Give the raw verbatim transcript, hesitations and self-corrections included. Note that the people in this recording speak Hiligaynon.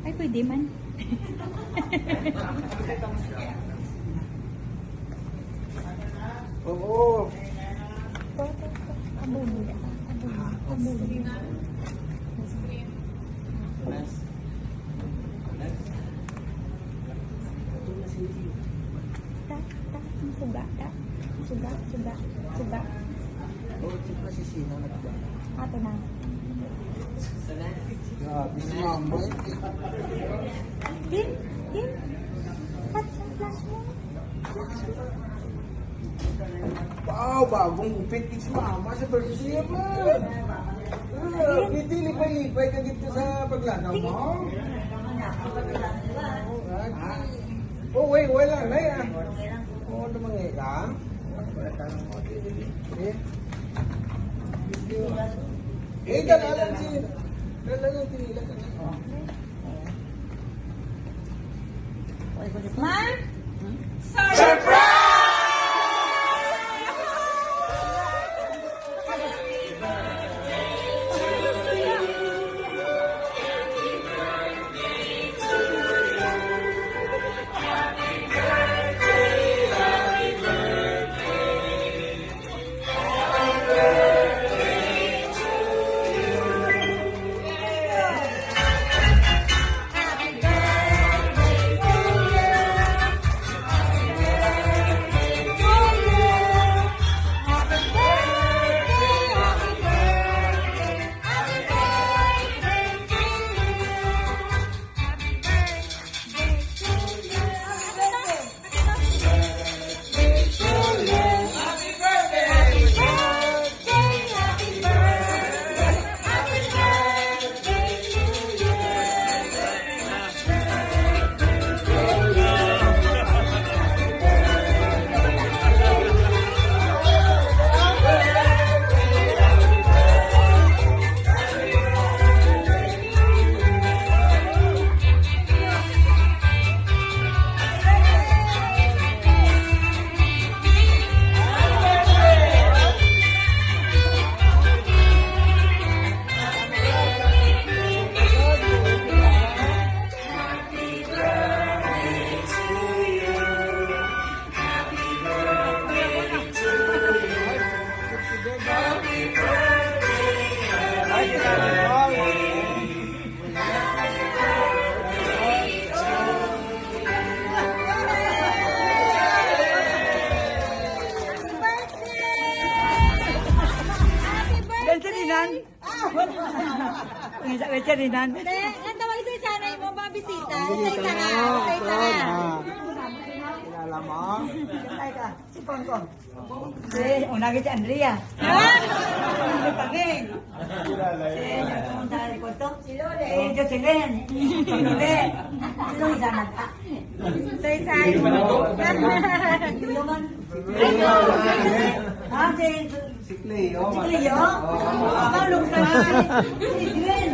Ay, pwede man. Oo. Ito, ito, ito. Abuli, abuli, abuli. Ta, ta, ang suga, ta. Suga, suga, suga. Oh, di ba si Sina nagba? Ato na. Grabe si Mama. Din, din. Pat, flash mo. Flash mo. Wow, bagong gupit ni si Mama sa thirty year man. Ah, pwede lipay-lipay ka dito sa paglagaw mo. Alright. Oh, wait, wala na yan. Oo, naman nga ka. Eh, dala lang si, dala lang tinila ka na. Ma? Surprise! Happy birthday! Happy birthday! Yan si Rinan. Ah! Yan si, yan si Rinan. Te, ang tawag sa isa na mo, mga bisita. Sa isa na, sa isa na. Ah, kilala mo? Ay ka, si Pongpong. Eh, una kita si Andrea. Ah! Si Pangin. Si, pumunta sa kwarto. Si Lole. Si Jocelyn. Si Lole. Sino isa na? Sa isa. Sino man? Ah, si, si Cleo. Si Cleo? Oh. Ang luksa na. Si Gwen.